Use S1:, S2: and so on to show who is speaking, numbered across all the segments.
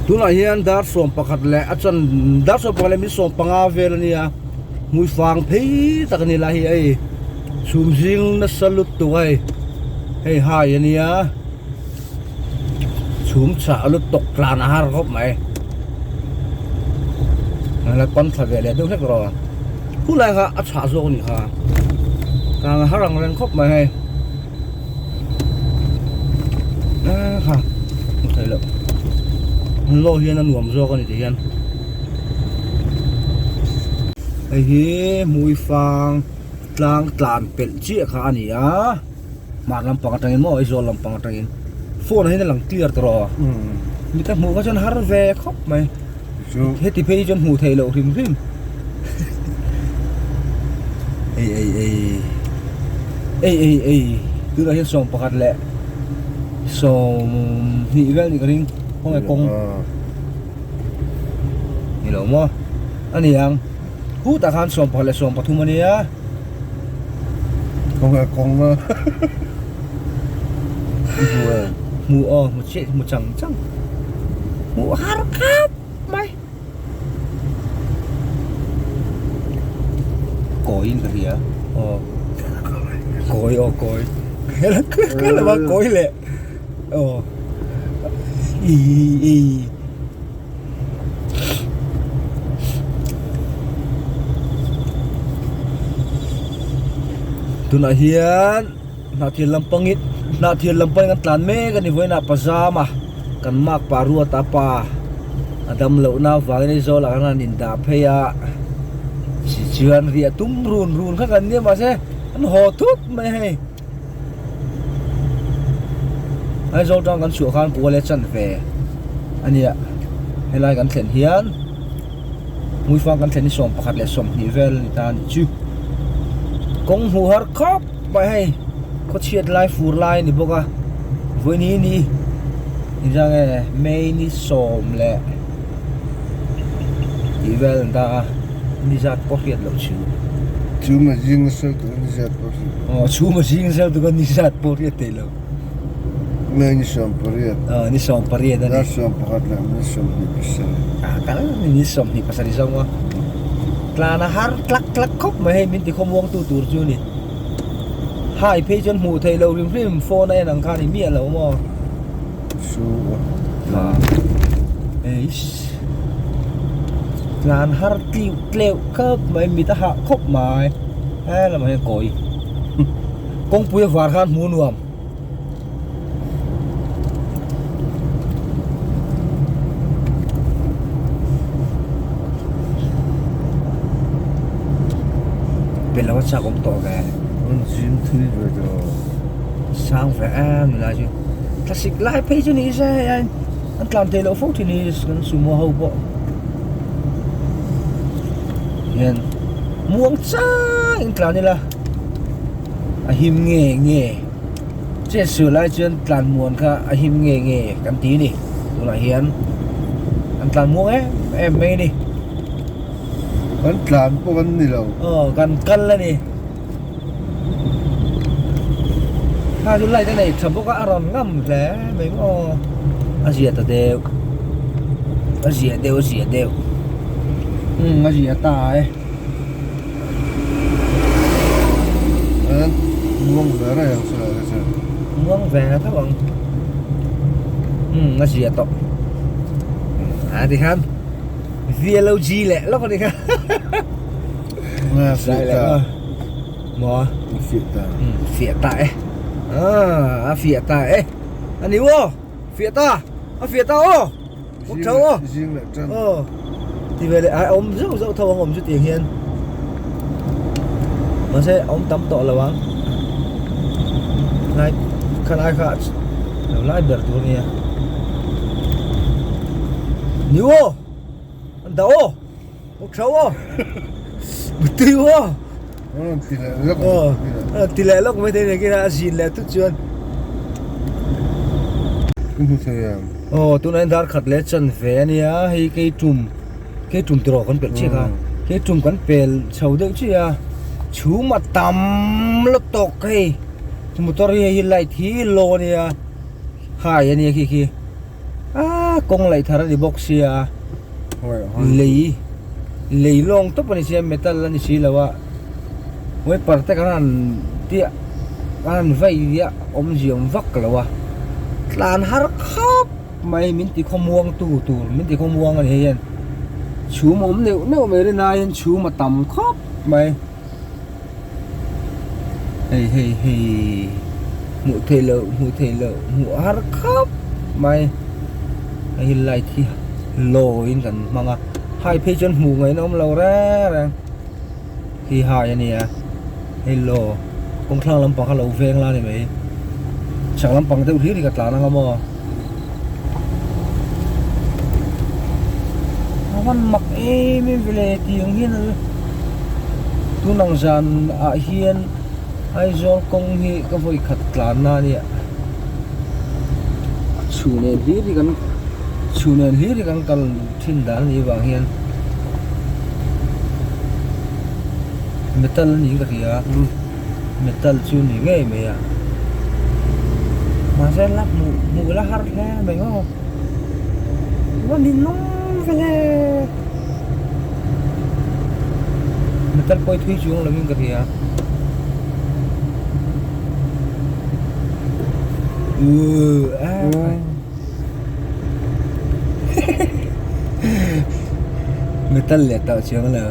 S1: Tunah hian dar 11 leh a chan dar 11 leh minute 15 vel a nia hmuifang phei tak a ni lai hi hei chhum zing nasa lutuk a hei hei hai a nia chhum chhah lutuk tlan a har khawp mai la pan thla ve leh deuh hlek rawh khulai kha a chhah zawk a nih kha tlan a har ang reng khawp mai hei. Kha hmu thei loh an law hian a nuam zawk a ni tih hian hei hi hmuifang tlang tlan pelh chiah kha a ni a hmar lampang atangin maw Aizawl lampang atangin phone ah hian a lang clear tawh rawh mi ka hmuh kha chuan har ve khawp mai heti phei hi chuan hmuh theih loh hrim hrim ei ei ei ei ei ei tunah hian 11 leh 20 vel nih ka ring khawnge kawng ni lo maw a ni ang khutah khan 11 leh 13 a nia
S2: khawnge kawng a
S1: hmu aw hmu chiah hmu chang chang hmu har khap mai kawi in ka hria aw kawi aw kawi ka la va kawi leh aw i i tunah hian Hnahthil lampangin hnahthil lampangin kan tlan mek a ni vawiinah pajama kan mark pah ruat a pa a dam lohna avangin Aizawl ah khan an indah phei a chi chuan riah tum run run kha kan nia mahse an haw thut mai hei Aizawl tang kan chhuah khan kual e chan ve a nia helai kan thlen hian. Hmuifang kan thlen hi 11 leh 20 vel a ni ta a nih chu. Kawng hmuh har khawp mai hei khawchhiat lai fur lai a ni bawk a vawiin hi ni engzah nge May ni sawm leh tih vel a ni ta a ni zat pawh hriat loh chu.
S2: Chhum a zing nasa lutuk a ni zat pawh hriat loh.
S1: Aw chhum a zing nasa lutuk a ni zat pawh hriat theih loh.
S2: May ni 18.
S1: Aw ni 18 a ni.
S2: Dar 11 leh ni 27.
S1: Ah kal ni 27 zawng a. Tlan a har tlak tlak khawp mai hei min ti khawmuang tu tur chu ni. Hai phei chuan hmuh theih loh hrim hrim phone a en ang khan i miah lo maw.
S2: Su
S1: a. Eish. Tlan har tliuh tleuh khawp mai mit a hah khawp mai. He lamah hian kawi. Kawngpui a var khan hmuh nuam. Pel lo a chak awm tawh ve.
S2: An zim thui ve tawh.
S1: Sang ve em lai chu. Thlasik lai phei chu ni se hei an tlan thei loh fo thin hi kan sumo ho pawh. Hian muang chang in tlan ila. A him nge nge chet suh lai chuan tlan muan kha a him nge nge kan ti a ni tunah hian an tlan muang em em mai a ni
S2: kan tlan pawh kan ni lo
S1: aw kan kal a ni kha chu light a nei tha bawk a a rawn ngam hle mai maw a zia ta deuh a zia deuh a zia deuh umm a zia ta e.
S2: Muang ve reng ang chu lai chu.
S1: Muang ve tho ang. Umm a zia tawh. A ti khan VLOG leh lawk a ni kha.
S2: Fiah ta.
S1: Maw?
S2: Fiah ta.
S1: Fiah ta e. A fiah ta e. A ni aw. Fiah ta. A fiah ta aw. Bawk tho aw.
S2: Zing leh tan.
S1: Aw. Ti ve leh a awm zauh zauh tho ang awm chu tiang hian. Mahse awm tam tawh lo ang. Lai kha lai kha lo lai ber tur nia. Ni aw. An dah aw. Bawk tho aw. Mutui aw.
S2: Ti leh lawk.
S1: Aw. Ti leh lawk mai thei ni kina a zin leh tut chuan.
S2: Hmu thei em?
S1: Aw tunah hian dar khat leh chan ve a nia hei kei tum kei tum tiraw kan pelh chiah kha kei tum kan pel chho deuh chiah a chhum a tam lutuk hei motor hi hei light hi law a nia hai a nia khi khi. Aaa. Kawng laih thar a ni bawk sia lei lei lawng tawp a ni sia metal a ni si lo a wiper te kan han tiah kan han vai a awmzia awm vak lo a tlan har khawp mai min ti khawmuang tu tur min ti khawmuang a ni hei hian chhum a awm neuh neuh mai rin aiin chhum a tam khawp mai. Hei hei hei hmuh theih loh hmuh theih loh hmuh har khawp mai hei hi light hi lawiin kan hmang a hai phei chuan hmuh ngaihna awm lo reng reng hi hai a nia hei law kawngthlang lampang kha lo veng la a ni mai chhak lampang deuh hlir hi ka tlan anga maw. A van mak em em vele tiang hian a tun ang zan ah hian Aizawl kawng hi ka vawi khat tlan na ania chhun en hlir hi kan chhun en hlir hi kan kal thin dan anih avang hian metal a niin ka hria a. Metal chu ni ngei mai a mahse la hmuh hmuh la har hle mai maw va ni nawm vele metal pawi thui chuang lo in ka hria uuh Metal leh tawh chuang lo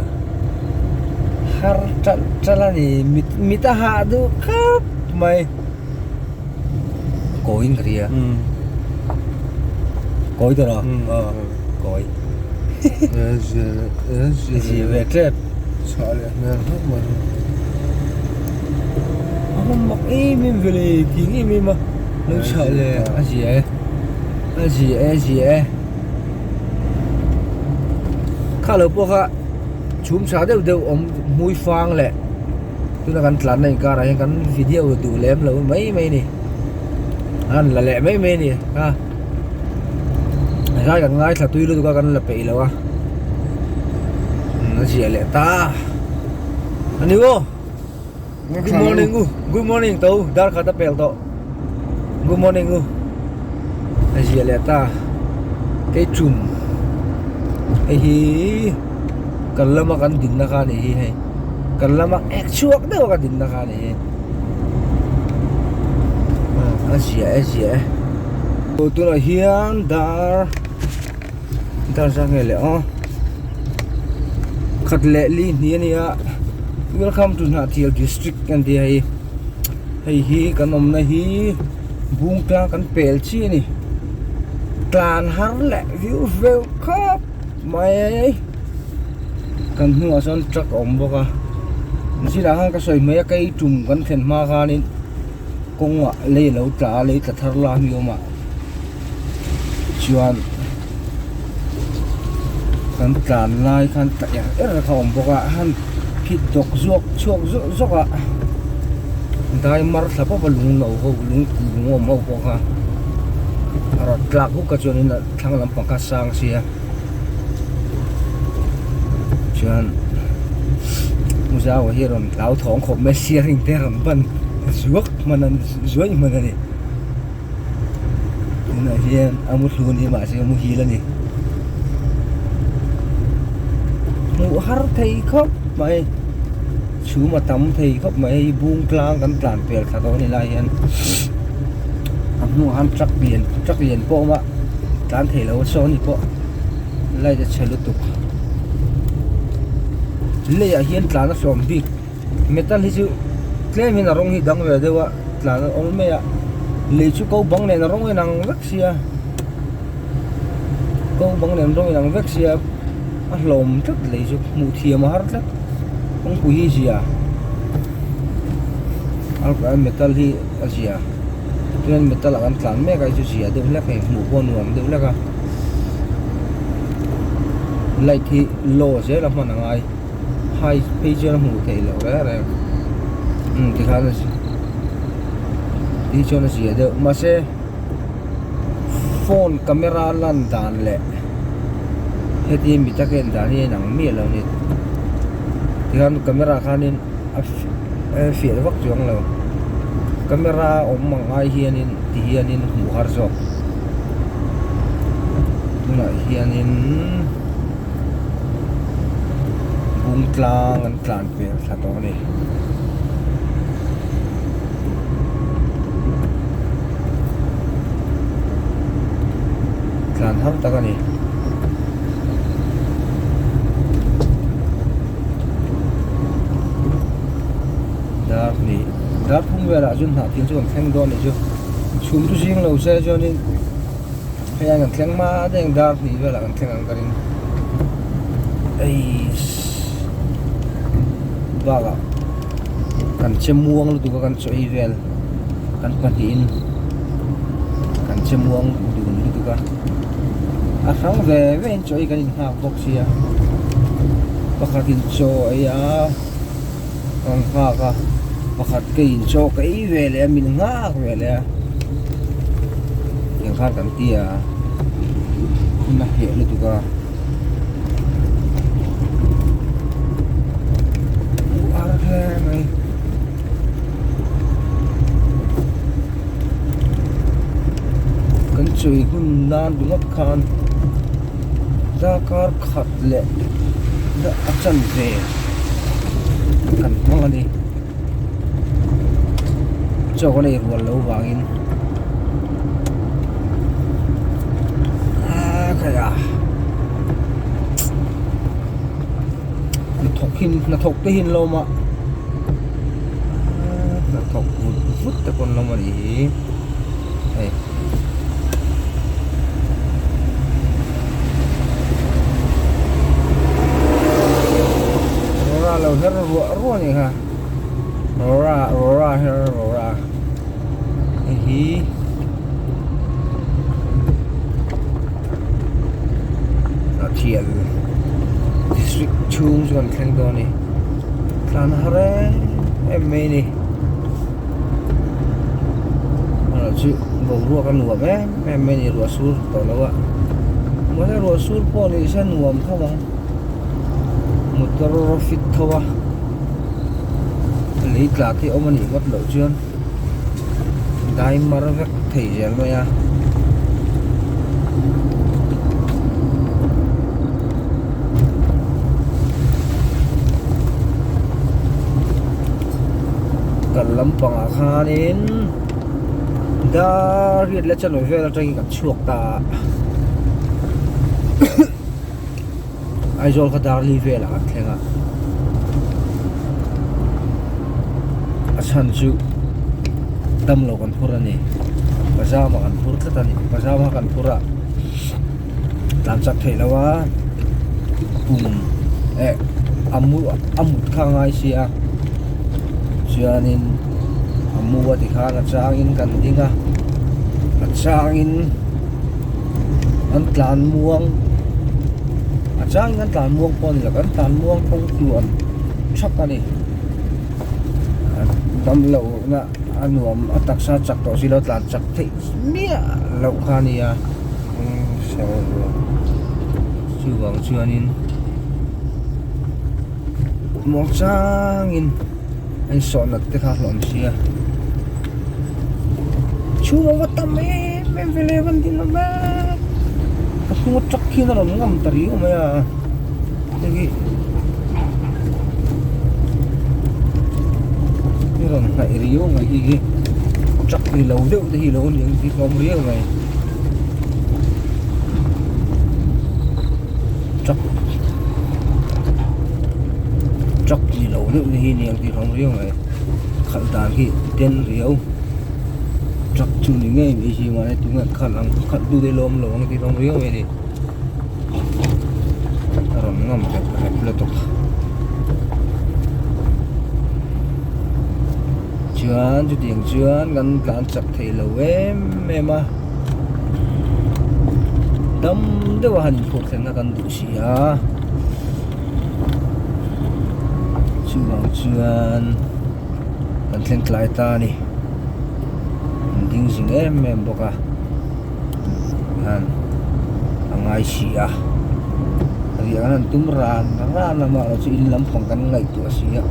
S1: har ṭalh ṭalh a ni mit mit a hah duh khawp mai kawiin ka hria kawi tawh rawh aw kawi zia ve tep
S2: chhah leh hmel khawp mai
S1: a hman mak em em vele tih em em a lo chhah leh a zia e a zia e a zia e kha lo pawh kha chhum tha deuh deuh awm hmui fang leh tuna kan tlanna inkarah hian kan video duh lem lo mai mai a ni a han la leh mai mai a ni a zai kan ngaithla tui lutuk a kan la peih lo a a zia leh ta a ni aw. Good morning u good morning to dar khat a pel tawh good morning u a zia leh ta kei chum hei hi kan lama kan dinna kha a ni hi hei kan lama ek chhuak deuh a ka dinna kha a ni hi a zia e zia e tunah hian dar Dar zang nge leh aw khat leh li hnih a ni a welcome to Hnahthial district an ti a hei hei hi kan awmna hi bung tlang kan pel chi a ni tlan har leh viu veu khawp mai kan hnungah sawn truck a awm bawk a zinah khan ka sawi mai a kei tum kan thlen hma khanin kawngah lei a lo tla a lei tla thar la a mi awm a. Chuan kan tlan lai khan tla er er kha a awm bawk a han phit dawk zawk chhuak zawk zawk a dai mar thla pawp a lung no ho lung lung awm ho pawh kha a rawn tlak huk a chuanin a thlang lampang kha a sang sia chuan Muzau hi a rawn hlauthawng khawp mai steering te a rawn ban zuak hman a zuaih hman a ni. Tunah hian a mu thlu a ni mahse a muhil a ni. Hmuh har thei khawp mai chhum a tam thei khawp mai hei bung tlang kan tlan pel thla dawn a ni lai hian a hnungah khan truck lian truck lian pawh a awm a tlan thei lo a sawn ni pawh light a chhe lutuk leiah hian tlan a hrawm bik. Metal hi chu tlem in a rawng hi dang ve deuh a tlan a awm mai a lei chu ko bang nen a rawng in ang vek sia ko bang nen rawng in ang vek sia a hlawm tlat lei chu hmuh thiam a har tlat kawngpui hi zia a metal hi a zia chuan metal ah kan tlan mek a hei chu zia deuh hlek hei hmuh pawh a nuam deuh hlek a light hi low zel a hman a ngai. Hai phei chuan a hmuh theih loh reng reng umm tikhan a ti chuan a zia deuh mahse phone camera lan dan leh heti mi taka en dan hi a inang miah lo a ni tikhan camera khanin a fiah vak chuang lo camera awm ang ai hianin ti hianin hmuh har zawk. Tunah hianin bung tlang an tlan pel thla tawh a ni. Tlan har tak a ni. Dar hnih dar thum velah chuan hnah thil chu kan thleng dawn a nih chu chhum chu zing lo se chuanin hei an thleng hma daih ang dar hnih velah kan thleng ang ka ring eiss bakah kan che muang lutuk a kan chaw ei vel kan pahnihin kan che muang dun lutuk a a hrang ve ve in chaw ei kan inghak bawk sia pakhatin chaw ei a kan nghak a pakhat ka in chaw ka ei ve leh a min nghak ve leh a tiang khan kan ti a hun a heh lutuk a uar hle mai. Kan chawi hun nan ringawt khan darkar khat leh a chanve kan hmang a ni chaw kan ei rual loh vangin aa khai a hnathawk hi hnathawk te hi an lo awm a hnathawk vut vut te pawh an lo awm a nih hi hei. Rora lo her ruah ruah a nih kha rora rora her rora hei hi a thial district chhung chu kan thleng dawn a ni tlan har em em mai a ni chu boruak a nuam em em mai a ni ruah sur tawh lo a mahse ruah sur pawh ni se nuam tho ang motor a fit tho a lei tla te awm a nih ngawt loh chuan dai mar vek thei zel mai a. Kal lampangah khanin dar riat leh chanve vel atangin kan chhuak ta a Aizawl kha dar li velah kan thleng a a chhan chu damlo kan phur a ni pajama kan phur tlat a ni pajama kan phur a. tlan chak theih loh a pum eh a mu a mut kha a ngai sia chuanin a mu a tikhan a changin kan ding a a changin an tlan muang a changin an tlan muang pawh a ni lo kan tlan muang kawng tluan thak a ni damlohna a nuam a taksa chak tawh si lo tlan chak theih miah loh kha a ni a chuvang chuanin muang changin a insawh nat te kha a hlawm si a chhung a va tam em em ve le van din awm e ka hnung a truck hian a rawn ngam ta riau mai a hei hi i rawn hnaih riau mai hi hi truck ni lo deuh te hi lo ni ang tih hlawm riau mai. Truck truck ni lo deuh te hi ni ang tih hlawm riau mai khalh dan hi den riau truck chu ni ngei mai hi mahni tunge khalh ang khalh tu te lawm lo ang tih hlawm riau mai a ni a rawn ngam rep rep lutuk chuan chutiang chuan kan tlan chak thei lo em em a. Dam deuh a han inphur thlenna kan duh si a chuvang chuan kan thleng tlai ta a ni an ding zing em em bawk a hian a ngai si a riah an han tum ran ran a mahlo chu in lampang kan ngaihtuah si a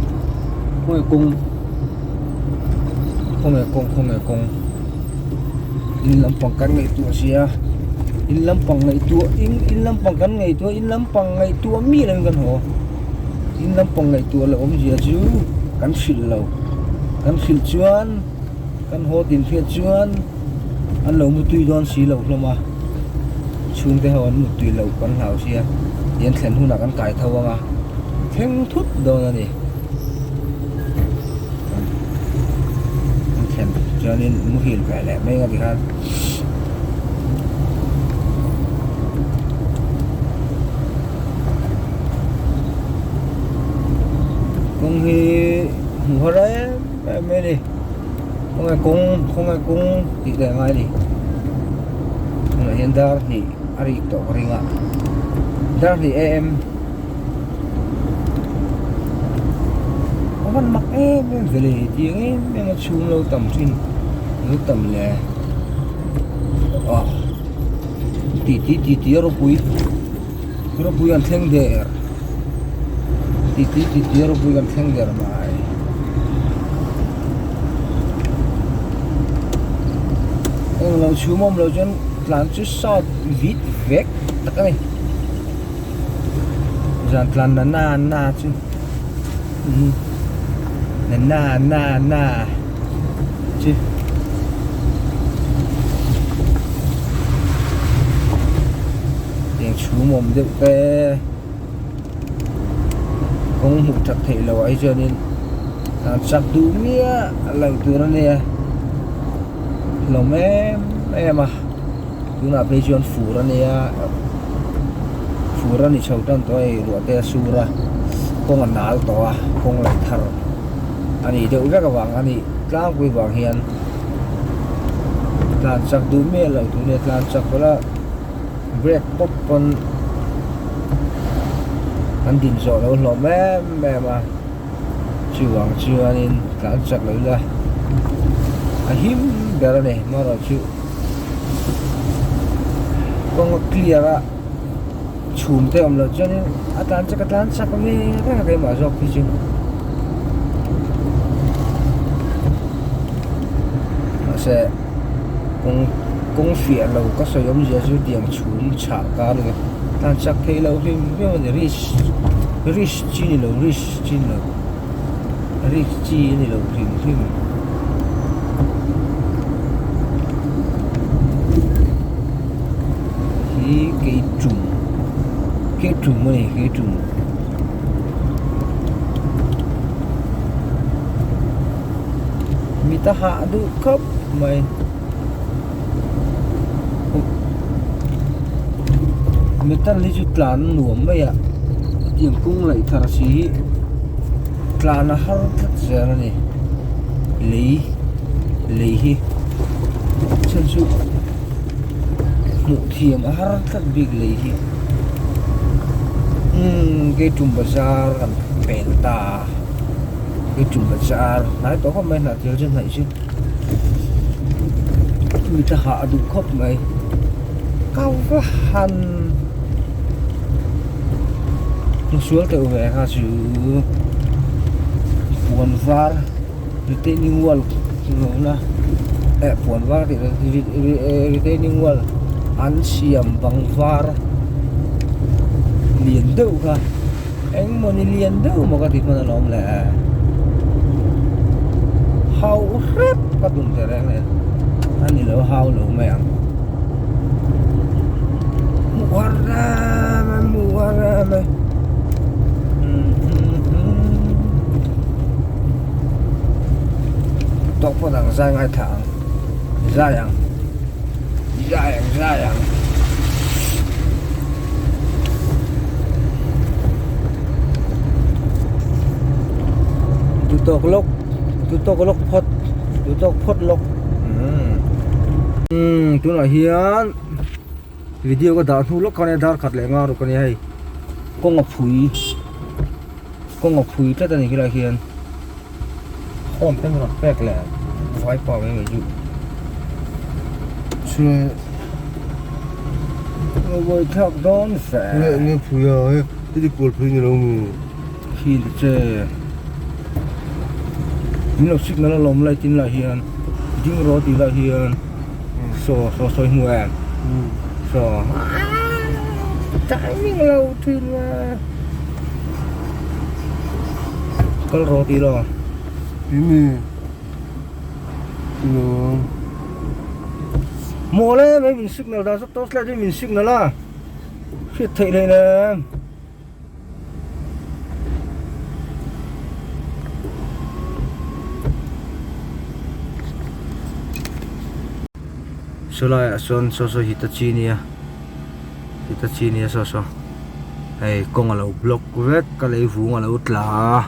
S1: khawi kawng khawnge kawng khawnge kawng. In lampang kan ngaihtuah sia. In lampang ngaihtuah in in lampang kan ngaihtuah in lampang ngaihtuah miah lovin kan haw. In lampang ngaihtuah loh awmzia chu kan hrilh lo. Kan hrilh chuan kan haw tin hriat chuan an lo mutui dawn si lo hlawm a. Chhungte ho an mutui loh kan hlau sia tih an thlen hunah kan kai tho ang a thleng thut dawn a ni. An thlen chuanin muhil ve leh mai ang a tikhan. Kawng hi hmuh har em em mai a ni khawnge kawng khawnge kawng tih te a ngai a ni tunah hian dar hnih a rik tawh ka ring a dar hnih am a van mak em em ve le tiang em em a chhung lo tam thin lo tam le ah tih tih tih tih a ropui ropui an thleng der tih tih tih tih a ropui kan thleng der mai englo chhum awm lo chuan tlan chu sat vit vek tak a ni. Zan tlan na na na chu na na na na chu tiang chhum awm deuh te kawng hmuh that theih loh ah hi chuanin tlan chak duh miah lo tur a nia hlawm em em a. Tunah phei chuan fur a nia fur a ni chho tan tawh a hei ruah te a sur a kawng a nal tawh a kawng laih thar a nih deuh vek avang a nih tlangpui vang hian tlan chak duh miah loh tur nia tlan chak pawh brake pawp pawn an din zawh loh hlawm em em a. Chuvang chuanin tlan chak lo ila a him ber a ni amaherawhchu kawng a clear a chhum te awm loh chuanin a tlan chak a tlan chak ve reng a keimah zawk hi chu mahse kawng kawng fiah lo ka sawi awmzia chu tiang chhum chhah kar a ni tlan chak theih loh hrim hrim a ni risk risk chi ni lo risk. Chi ni lo risk chi a ni lo hrim hrim hi kei tum kei tum a ni kei tum mi ta hah duh khawp mai metal hi chu tlan a nuam mai a hetiang kawng laih thar si hi tlan a har tlat zel a ni lei lei hi chhan chu hmuh thiam a har tlat bik lei hi umm keitum bazar kan pel ta keitum bazar hnai tawh khawp mai hnah thil chu hnaih chu. Mi te hah a duh khawp mai ka va han hmusual teuh ve kha chu puan var retaining wall rawhna eh puan var tih retaining wall an siam bang var lian deuh kha. Engmawni lian deuh maw ka ti hman alawm le. Hau hrep ka tum teh reng nen a ni lo hau lo mai ang. Hmuh har em em hmuh har em em. Tawk phawt ang zai ngaithla ang zai ang zai ang zai ang. Duhtawk lawk duhtawk lawk phawt duhtawk phawt lawk umm tunah hian video ka dah hnu lawk khan dar khat leh nga ruk a nia hei kawng a phui kawng a phui tlat a ni khilaiah khian home te rawn pek leh vaipa mai mai chu
S2: Chhe
S1: Vawi thlak dawn fe.
S2: Nge nge phui a he heti kual phui ni lo mi.
S1: Khi ni che. Min lo signal alawm light in lah hian ding rawh tih lah hian saw saw sawi hmu em. Saw timing lo thin a kal rawh tih lo.
S2: Enge lo.
S1: Mawl e mai min signal dan saw torch light in min signal a hriat theih leh nen. Saw laiah sawn saw saw Hitachi nia Hitachi nia saw saw hei kawng a lo block vek a lei vung a lo tla a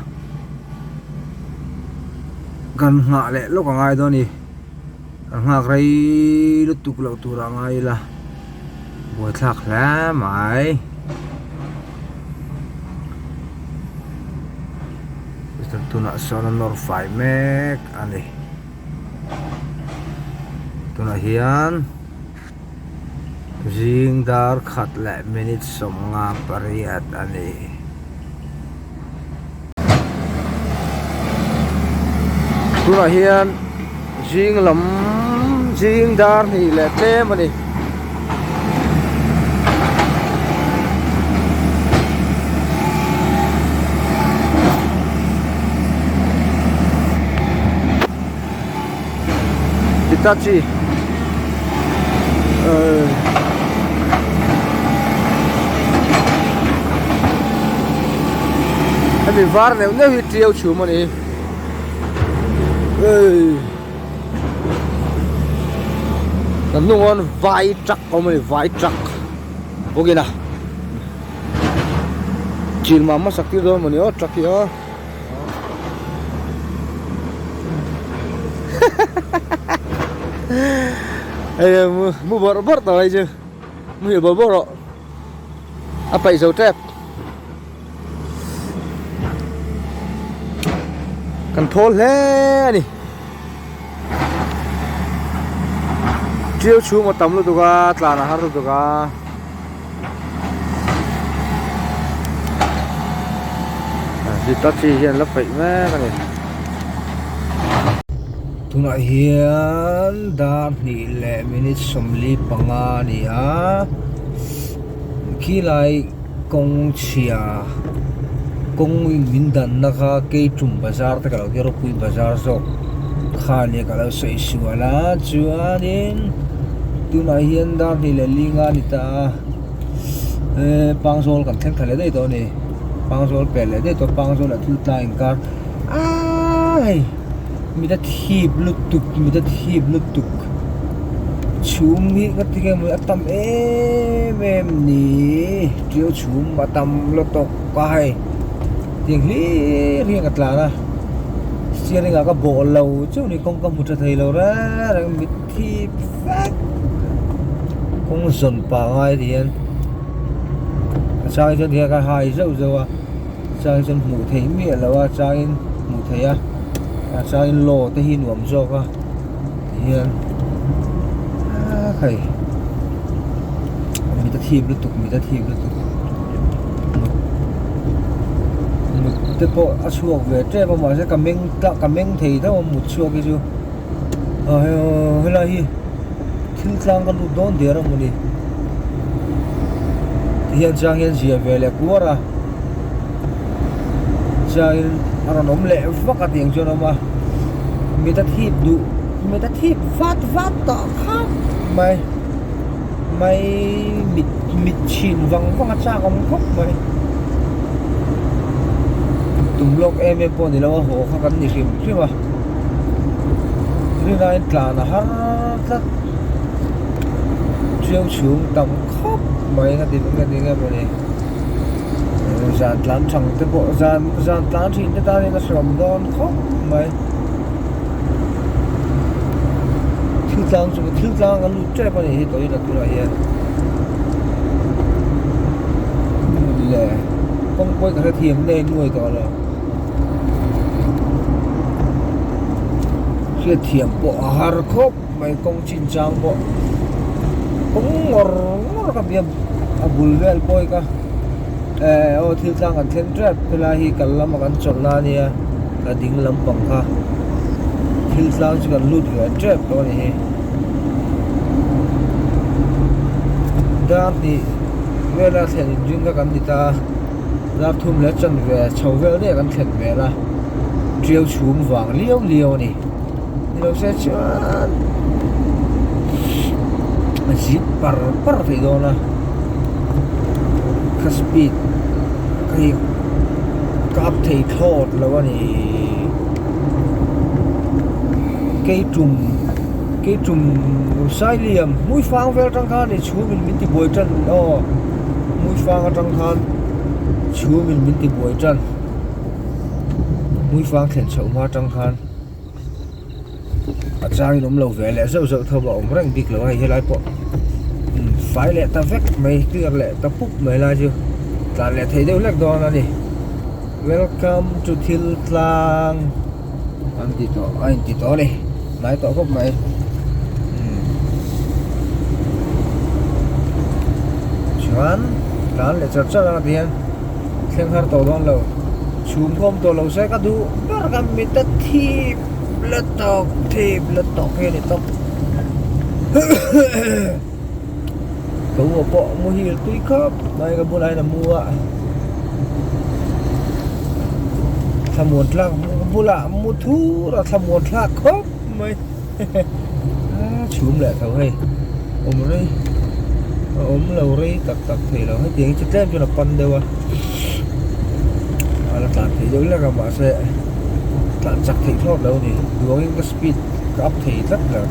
S1: kan nghah leh lawk a ngai dawn a ni kan nghak rei lutuk loh tur a ngai ila buaithlak hle mai. Tunah sawn a nawr fai mek a ni. Tunah hian zing dar khat leh minute 58 a ni. Tunah hian zing lam zing dar hnih leh tlem a ni. Hitachi hemi var neuh neuh hi tiau chhum a ni kan hnung ah hian vai truck a awm a ni vai truck bawk in a chil mah hmasak tir dawn mawni aw truck hi aw. Hei mu bawrh bawrh tawh hei chu mu hi bawrh bawrh rawh a paih zo tep kan thawl hle a ni tiau chhung a tam lutuk a tlan a har lutuk a. Hitachi hian la peih mek a ni. Tunah hian dar hnih leh minute 45 a ni a khilai kawng chhia kawng min danna kha Keitum bazar te ka lo tia ropui bazar zawk kha nia ka lo sawi sual a chuanin tunah hian dar hnih leh linga a ni ta a ehh pangzawl kan thleng thla leh daih tawh a ni pangzawl pel leh daih tawh pangzawl ah thil tlang inkar aaaa hei mit a thip lutuk mit a thip lutuk chhum hi ka ti nge maw a tam em em ni tiau chhum a tam lutuk a hei tiang hlir hian ka tlan a steering ah ka bawh lo chauh ni kawng ka hmu tha thei lo reng reng mit thip vek kawng zawn pangai ti hian a chang hi chuan ti hian ka hai zauh zauh a chang hi chuan hmuh theih miah loh a changin hmuh theih a a changin law te hi nuam zawk a ti hian ah hei mit a thip lutuk mit a thip lutuk mut te pawh a chhuak ve tep a mahse ka meng tlak ka meng thei deuh a mut chhuak hi chu ah hei aw helai hi thil tlang ka lut dawn der a mawni ti hian chang hian zia ve leh kuar a chuanin a rawn awm leh vak a tiang chuan a awm a mit a thip duh mit a thip vat vat tawh khap mai mai mit mit chhin vang vang a chak awm khawp mai tum lawk em em pawh ni lo a haw kha kan ni hrim hrim a rinaiin tlan a har tlat chiau chhung tam khawp mai ka ti ka ti nge mawni zan tlan thang te pawh zan zan tlan thin te tan hian a hreawm dawn khawp mai thil tlang chu thil tlang an lut tep a nih hi tawh ila tunah hian le kawng pawh ka hrethiam nge nuai tawh lo hriatthiam pawh a har khawp mai kawng chin chang pawh kawng ngawr ngawr ka bia a bul vel pawh hi ka eh aw thil tlang kan thleng tep helai hi kal lama kan chawlh na ania a ding lampang kha thil tlang chu kan lut ve tep tawh a ni hi. Dar hnih vela thlen inring kha kan ni ta a, dar thum leh chanve chho vel daih kan thlen hmel a, tiau chhum vang liau liau a ni. Ni lo se chuan a zip par par theih dawn a, ka speed ka hi ka up thei thlawt lo a ni. Kei tum kei tum Sailiam Hmuifang vel atang khan i chhum in min ti buai tan aw Hmuifang atang khan chhum in min ti buai tan Hmuifang thlen chhoh hma atang khan. A changin awm lo ve leh zeuh zeuh tho a awm reng bik lo a hei helai pawh fai leh ta vek mai clear leh ta pup mai lai chu tlan leh theih deuh hlek dawn a ni welcome to thil tlang an ti tawh a inti tawh a ni hnai tawh khawp mai chuan tlan leh char char ang a ti hian. Thleng har tawh dawn lo. Chhum khawm tawh lo se ka duh ber ka mit a thip lutuk thip lutuk hi a ni tawp. Ka u pawh muhil tui khawp mai ka bulah hian a mu a. Thlamuan thlak ka bulah mu thur a thlamuan thlak khawp mai. Chhum leh tho hei awm rei a awm lo rei tak tak thei lo hetiang hi chu tlem chuan a pan deuh a a la tlan thei deuh hlek a mahse tlan chak theih thlawt lo a ni duangin ka speed ka up thei tlat lo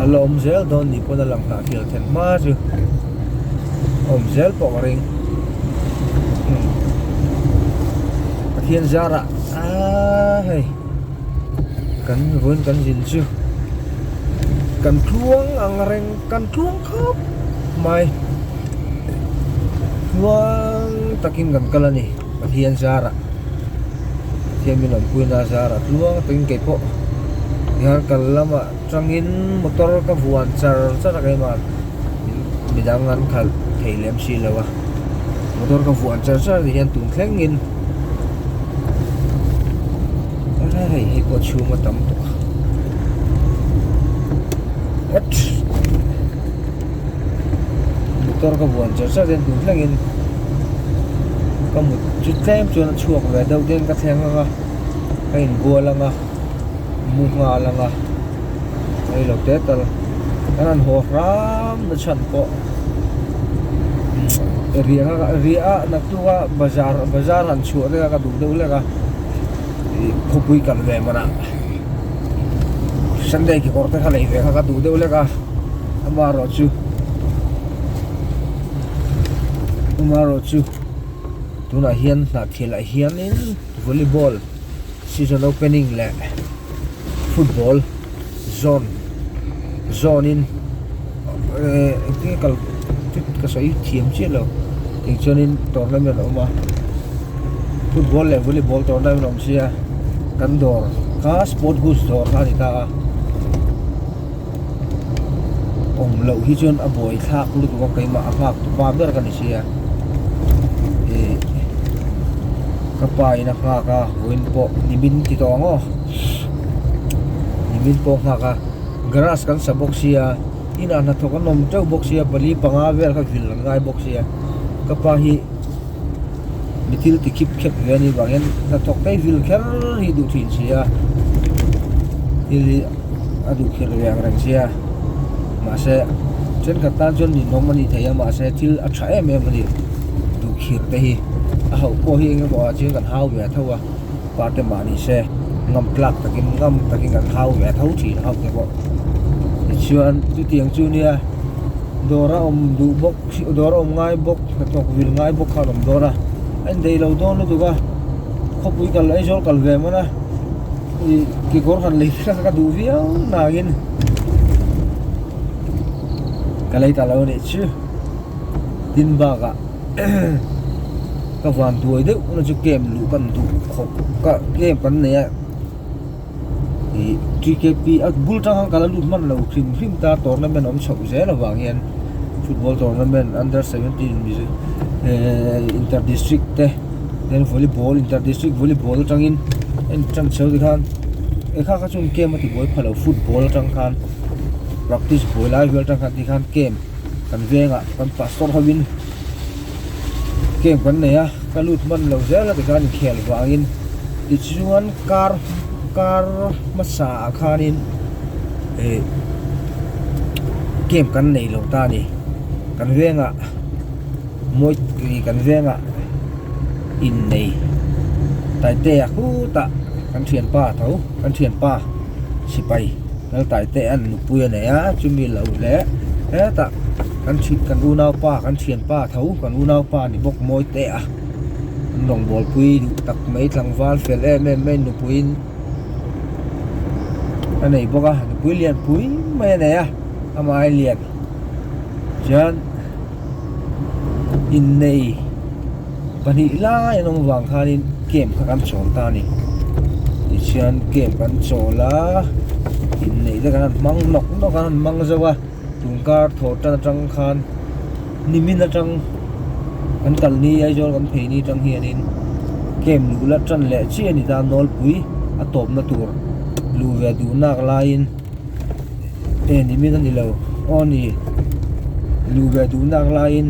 S1: a la awm zel dawn ni pawn a lang hnah thial then hma chu awm zel pawh ka ring Pathian zarah aa hei. Kan vawiin kan zin chu kan tluang ang reng kan tluang khawp mai tluang takin kan kal a ni Pathian zarah Pathian min awmpuina zarah tluang takin kei pawh tihian kal lamah tangin motor ka vuan char char a keimah midang an khalh thei lem si lo a motor ka vuan char char ti hian tun thlengin hei hei pawh chhung a tam tawh a motor ka vuan char char hian tun thlengin ka mut chu tlem chuan a chhuak ve deuh ten ka thleng ang a ka inbual ang a mu nghal ang a hei lo te tal kan han haw hram na chhan pawh riah riah a naktuk a bazar bazar han chhuah te kha ka duh deuh hlek a ih khawpui kal ve manah sunday kekawr te kha lei ve kha ka duh deuh hlek a amaherawhchu amaherawhchu tunah hian hnahthil ah hianin volleyball season opening leh football zone zone in eh engtin nge kal ka sawi thiam chiah lo tih chuanin tournament a awm a football leh volleyball tournament a awm sia kan dawr kha sport goods dawr kha a ni ta a awm loh hi chuan a buai thlak lutuk a keimah a nghak tu pa ber ka ni sia ih ka pa in a nghak a vawiin pawh nimin ti tawh ang aw nimin pawh a nghak a grass kan sa bawk sia inah hnathawk an awm teuh bawk sia pali panga vel kha vil an ngai bawk sia ka pa hi mi thil ti khip khep ve a nih vang hian hnathawk te hi vil kher hi duh thin si a thil hi a duh khir ve ang reng sia mahse thenkhat tan chuan ninawm a nih theih a mahse thil a tha em em a ni duh khir te hi a hauh pawh hi eng emaw ah chuan kan hau ve tho a pa te mah ni se ngam tlak takin ngam takin kan hau ve tho thin a hauh te pawh tichuan chutiang chu nia dawr a awm duh bawk. Dawr a awm ngai bawk hnathawk vil ngai bawk khan a awm dawn a a indaih lo dawn lutuk a khawpui kal Aizawl kal ve man a ih kekawr han lei kha ka duh viau nangin ka lei ta lo a nih chu tin bakah ka van duai deuh na chu camp luh kan duh khawp ka camp kan nei a. Ih TKP a bul tang khan ka la lut hman lo hrim hrim ta tournament awm chhoh zel avang hian football tournament under 17 mizo eh inter district te then volleyball inter district volleyball atangin en tan chho tikhan e kha kha chuan game a ti buai pha lo football atang khan. Practice buai lai vel atang khan tikhan camp kan vengah kan pastor hovin camp kan nei a ka lut hman lo zel a tikhan inkhel vangin tichuan kar kar hmasa ah khanin eh camp kan nei lo ta a ni kan vengah mawi ih kan vengah innei Taitea khutah kan thianpa tho kan thianpa sipai. Laltaite an nupui a nei a, chumi lo leh hetah kan thi kan unaupa kan thianpa tho kan unaupa ni bawk mawi te a an rawngbawlpui duh tak mai tlangval fel em em mai nupuiin a nei bawk a nupui lianpui mai a nei a amah ai lian chuan. Innei pahnih lai an awm avang khanin camp kha kan chawl ta a ni tichuan camp kan chawl a inneih te kan han hmang nawk nawk a an hmang zauh a tun kar thawh tan atang khan nimin atang kan kal ni Aizawl kan phei ni atang hianin camp luh la tan leh chiah a ni ta nawlpui a tawpna tur luh ve duh nak laiin. E nimin a ni lo aw ni luh ve duh nak laiin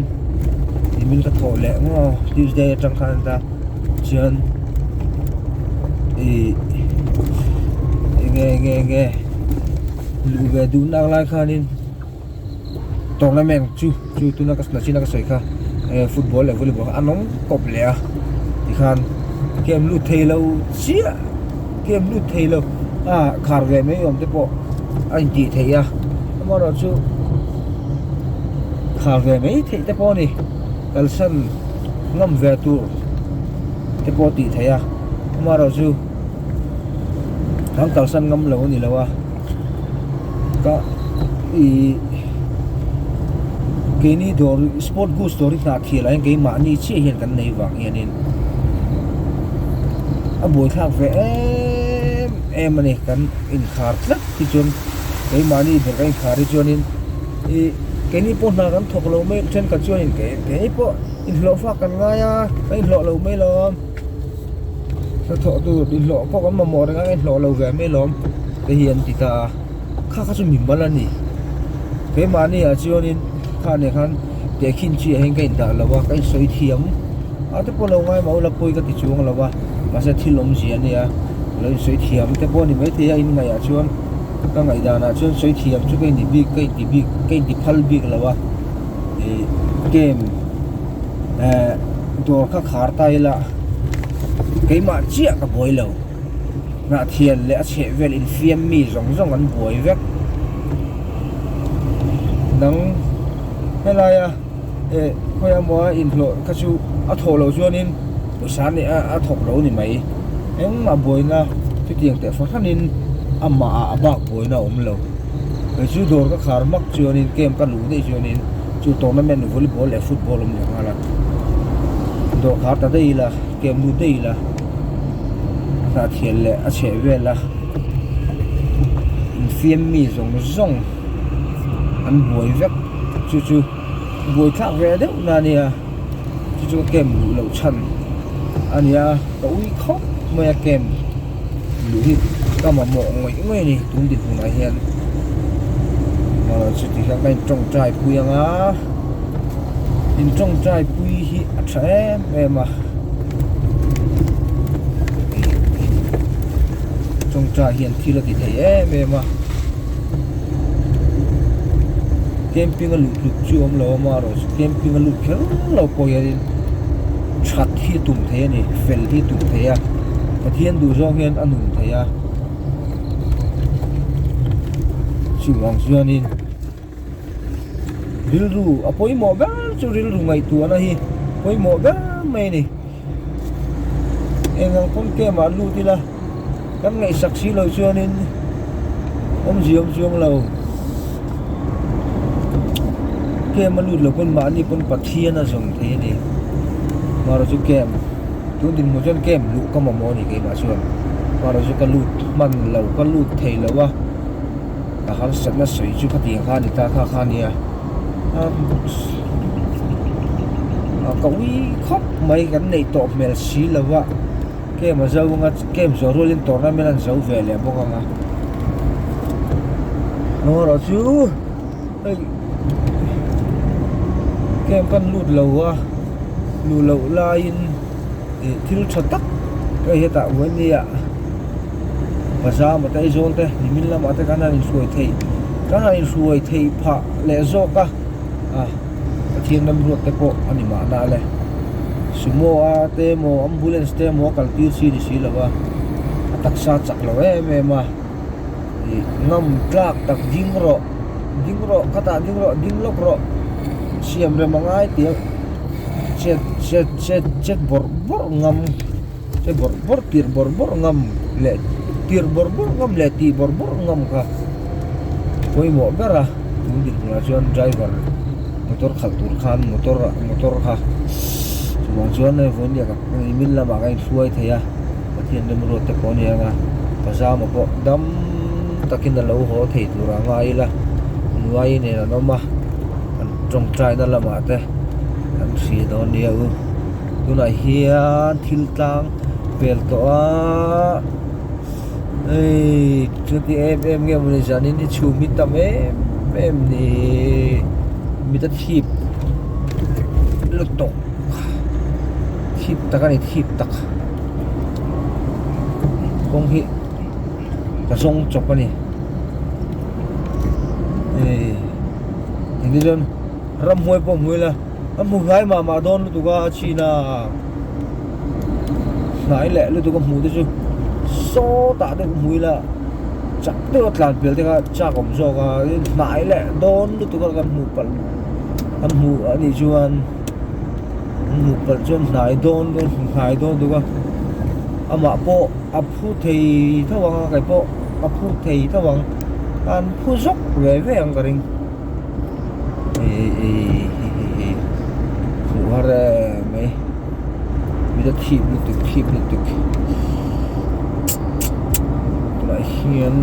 S1: nimin ka thawh leh ngaw Tuesday atang khan ta chuan ih enge enge enge luh ve duh nak lai khanin tournament chu chu tuna ka nachina ka sawi kha eh football leh volleyball kha an awm kawp leh a tikhan game lut thei lo chiah game lut thei lo a khar ve mai awm te pawh a intih theih a amaherawh chu khar ve mai theih te pawh a ni kalsan ngam ve tur te pawh a tih theih a amaherawh chu an kalsan ngam lo a ni lo a. Ka ih keini dawr sport goods dawr hi hnah thial ah hian keimahni chiah hian kan nei vang hianin a buaithlak ve em em a ni kan inkhar tlat hi chuan keimahni ber kan inkhar hi chuanin ih keini pawh hna kan thawk lo mai thenkhat chuanin keini pawh inhlawh fak kan ngai a kan inhlawh lo mai lo. Hnathawh tur inhlawh pawh kan mamawh reng a ka inhlawh lo ve mai alawm te hi an ti ta a kha kha chu mimal a ni keimahni ah chuanin kha nen khan tehkhin chi ah hian ka indah lo a ka insawi thiam a te pawh lo ngai mah ula pawi ka ti chuang lo a mahse thil awmzia a nia lo insawi thiam te pawh a ni maithei a inngaih ah chuan ka ngaihdan ah chuan sawi thiam chu ka inti bik ka inti bik ka inti phal bik lo a ih game eh dawr kha khar ta ila keimah chiah ka buai lo hnah thian leh a chheh vel infiam mi zawng zawng an buai vek nang helaia eh khawi emaw a inhlawh kha chu a thawh loh chuanin pawisa a neih a thawk lo a ni mai engmah buaina chutiang teh fahranin amah ah a bak buaina a awm lo. Kei chu dawr ka khar hmak chuanin camp ka luh daih chuanin chu tournament volleyball leh football awm leh nghal a dawr khar ta daih ila camp lut daih ila hnah thian leh a chheh vel a infiam mi zawng zawng an buai vek chu chu buai thlak ve deuh na ania chu chu ka camp luh loh chhan ania ka ui khawp mai a camp. Luh hi ka mamawh ngawih ngawih a ni tun dinhmunah hian aw chuti hian ka intawngtai pui ang a intawngtai pui hi a tha em em a tawngtai hian thil a ti thei em em a camping a luh tluk chu awm lo a amaherawhchu camping a lut kher lo pawh hianin that hi a tum thei a ni fel hi a tum thei a Pathian duh zawng hian a nun thei a chuvang chuanin rilru a pawimawh ber chu rilru ngaihtuahna hi pawimawh ber mai a ni eng ang pawn camp ah lut ila kan ngaihsak si loh chuanin awmzia awm chuang lo camp a lut loh pawn mahni pawn Pathian a zawm thei a ni amaherawhchu chu camp tun dinhmun chuan camp luh ka mamawh a ni keimah chuan amaherawhchu chu ka lut hman lo ka lut thei lo a ka harsatna sawi chu khatiang kha a ni ta kha kha a nia ka ui khawp mai kan neih tawh hmel si lo a. Game a zo anga game zawh rualin tournament an zo ve leh bawk ang a. Amaherawhchu hei camp kan lut lo a luh loh laiin ih thil tha tak hei hetah vawinia bazar te Aizawl te nimin lamah te khan an inhruai theih kan han inhruai theih phah leh zawk a a Pathian remruat te pawh a ni mahna le sumo a te emaw ambulance te emaw a kal tir chi ni si lo a a taksa chak lo em em a ih ngam tlak tak ding rawh ding rawh khatah ding rawh ding lawk rawh siam rem a ngai tih a chet chet chet chet bawrh bawrh ngam che bawrh bawrh tirh bawrh bawrh ngam leh tirh bawrh bawrh ngam leh tih bawrh bawrh ngam kha pawimawh ber a tun dinhmunah chuan driver motor khalh tur khan motor ah motor kha chuvang chuan hei vawiin ka nimin lamah ka inhruai thei a Pathian remruat te pawh a ni ang a pajama pawh dam takin a lo haw thei tur a ngai ila nuai nen an awm a an tawngtaina lamah te an hria dawn nia u. Tunah hian thil tlang pel tawh a hei chuti em em nge mawni zanin hi chhum hi tam em em ni mit a thip lutuk thip tak a ni thip tak kawng hi ka zawng chawp a ni hei engtin chuan ramhuai pawh hmu ila. A hmu hnai mah mah dawn lutuk a a chhin a hnai leh lutuk a hmuh te chu sawtah deuh hmu ila chak deuh a tlan pel te kha chak awm zawk a hnai leh dawn lutuk a kan hmuh palh kan hmuh a nih chuan kan hmuh palh chuan hnai dawn dawn hnai dawn lutuk a amah pawh a phu thei tho ang a kei pawh a phu thei tho ang an phu zawk ve ve ang ka ring. Hmuh har em mai mit a thip lutuk thip lutuk tunah hian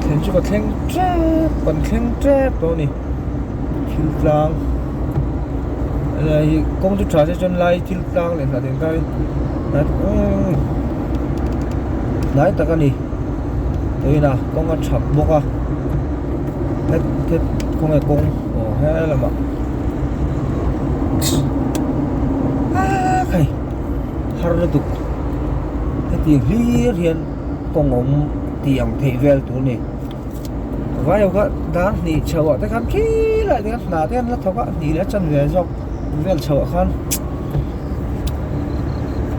S1: thlen chu ka thleng tep kan thleng tep tawh a ni thil tlang helai hi kawng chu tha se chuan lai thil tlang leh hnah den kar hnai tak a ni tuiin a kawng a chhak bawk a. Het het khawnge kawng aw he lamah ah khai har lutuk hetiang hlir hian kawng awm tih ang theih vel tur a ni vai ho kha dar hnih chho ah te khan khilai te khan hna te an la thawk a hnih leh a chanve zawk vel chho ah khan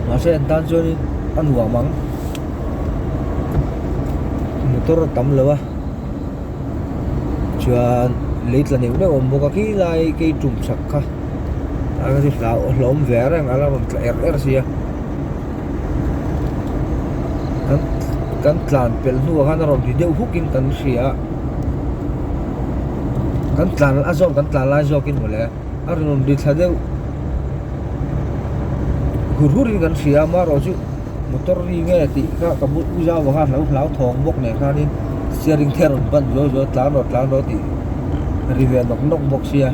S1: mahse an tan chuanin a nuam ang motor a tam lo a. Chuan lei tla neuh neuh a awm bawk a khilai kei tum chak kha a hlauhawm ve reng a la rawn tla er er sia kan kan tlan pelh hnuah khan a rawn ri deuh huk in kan hria a kan tlan a zawk kan tlan lai zawk in mawle a rawn ri thla deuh hur hur in kan hria a amaherawhchu. Motor ri nge tih kha ka bu u zau khan lo hlau thawng bawk nen khanin steering te a rawn ban zuau zuau tlan rawh tlan rawh tih ri ve nawk nawk bawk sia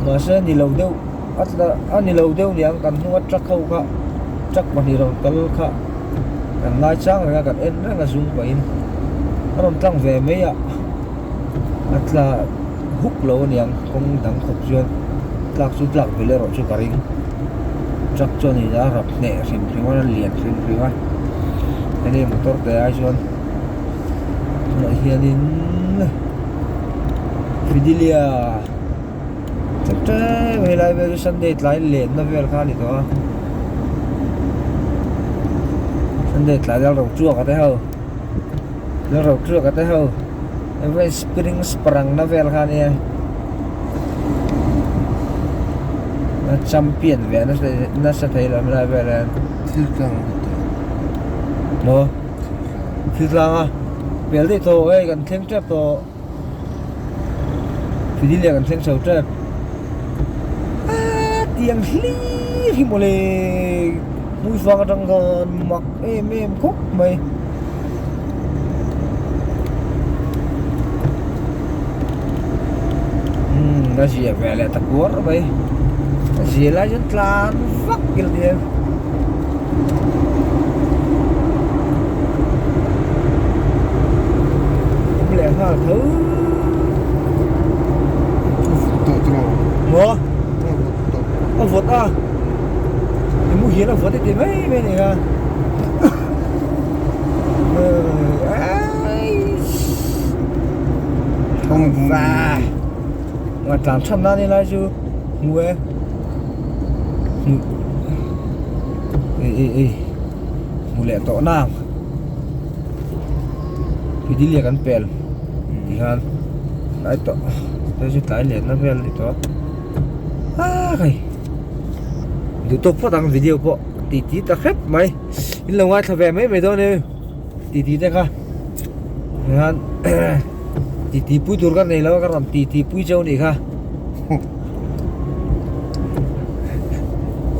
S1: mahse ni lo deuh a tla a ni lo deuh niang kan hnunga truck ho kha truck pahnih rawn kal kha kan ngai chang reng a kan en reng a zum pahin a rawn tlang ve mai a a tla huk lo aniang kawng dang khawp chuan tlak chu tlak belh erawh chu ka ring. Truck chuan in a rap hneh hrim hrim a a lian hrim hrim a hei motor te ai chuan tunah hianin Fidelia tlem tlem helai vel hi Sunday tlai lenna vel kha a ni tawh a Sunday tlai lal ro chuak a te ho lal ro chuak a te ho spring sprang na vel kha a nia. A champion ve nasa nasa thei lo helai vel hian
S2: Thil tlang a ni
S1: maw thil tlang a pel daih tawh hei kan thleng tep tawh Fidelia kan thleng chho tep aaa tiang hlir hi mawle hmuifang atang khan mak em em khawp mai. Umm a zia ve leh ta kuar mai a zia lai chuan tlan vak ila ti em awm leh nghal tho.
S2: Tawh tawh.
S1: Maw?
S2: A
S1: vawt A vawt a. I muhil a vawt i ti mai mai a ni kha. Nga tlan than na ni lai chu hmu e. Hmu. Ei ei ei. Hmu leh tawh nang. Fidilia kan pel ti khan tlai tawh te chu tlai let na vel a ni tawh a ah hei duh tawk phawt ang video pawh ti ti ta hrep mai in lo ngaithla ve mai mai dawn e ti ti te kha hian ti ti pui tur ka nei lo a ka rawn ti ti pui cheu a nih kha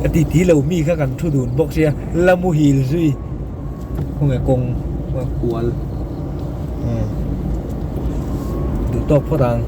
S1: a ti ti lo mi kha kan thu dun bawk sia la muhil zui. Khawnge kawng a kual umm duh tawk phawt ang.